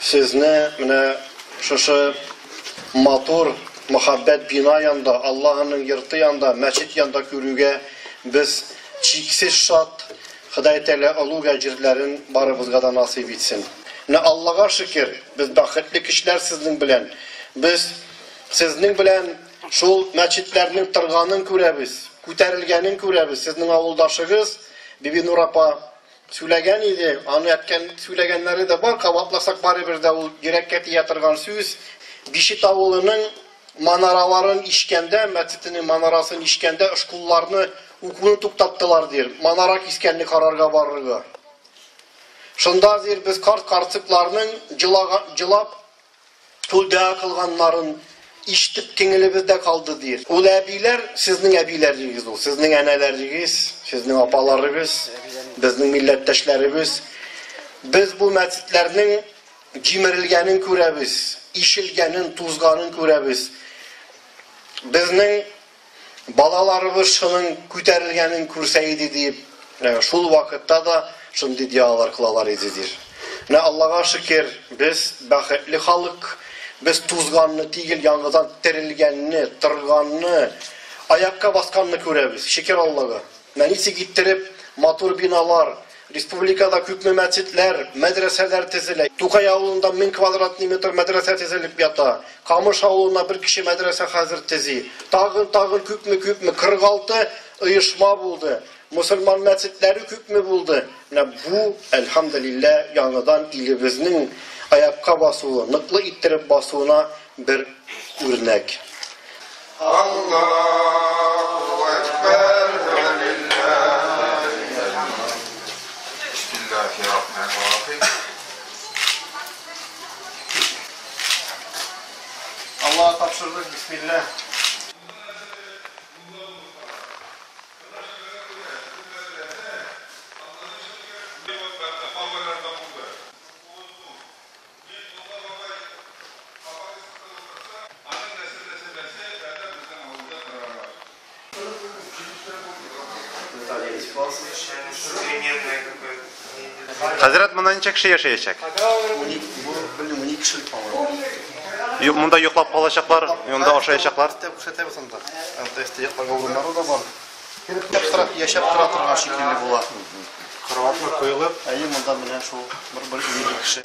Сезне менә шушы матур мәхәббәт бина янында, Аллаһының йорты янында, мәчет янында күрүгә без чиксез шат. Ходай Тәгалә олуг әҗерләрен барыбызга да насыйп итсен. Менә Аллага шөкер, без бәхетле кешеләр сезнең белән. Без сезнең белән шул мәчетләрнең торганын күрәбез, күтәрелгәнен күрәбез. Сезнең авылдашыгыз Бибинур апа сөйләгән иде, аны әйткән сөйләгәннәре дә бар, кабатласак барыбер дә ул йөрәккә тия торган сүз. Бишет авылының манараларын ишкәндә, мәчетенең манарасын ишкәндә школларны укуны туктаттылар дир, манара кискәнне карарга барырга. Шунда дир без карт карчыкларның җылап шул дәва кылганнарын ишетеп кеңелебездә калды дир. Ул әбиләр сезнең әбиләрегез ул, сезнең әнәләрегез, сезнең апаларыгыз, безнең милләттәшләребез. Без бу мәчетләрнең җимерелгәнен күрәбез, ишелгәнен, тузганын күрәбез. Безнең балаларыбыз шуның күтәрелгәнен күрсә иде дип, шул вакытта да шундый дуалар кылалар иде дир. Менә Аллага шөкер, без бәхетле халык, без тузганны түгел, яңадан терелгәнне, торганны, аякка басканны күрәбез. Шөкер Аллага. Менә ничек иттереп матур биналар, республикада күпме мәчетләр, мәдрәсәләр төзелә. Тукай авылында 1000 квадратный метр мәдрәсә төзелеп ята. Камыш авылына бер кеше мәдрәсә хәзер төзи. Тагын-тагын күпме-күпме 46 оешма булды. Мусульман мәчетләре күпме булды. Менә бу, әлхәмдүлилләһ, яңадан илебезнең аякка басуы, ныклы иттереп басуына бер үрнәк. Аллаһу әкбәр вә лиллаһил хәмд. Бисмиллаһир-рахманир-рахим. Аллаһка тапшырдык, бисмилла. Хәзрәт, монда ничә кеше яшәячәк? Белмим, 12 кешелек, по-моему. Юк, монда йоклап калачаклар, монда ашаячаклар. Күрсәтәбез анда. Анда ятларга урыннары да бар. Кереп яшәп тора торган шикелле була. Караватлар куелып. Әйе, монда менә шул бер 12 кеше.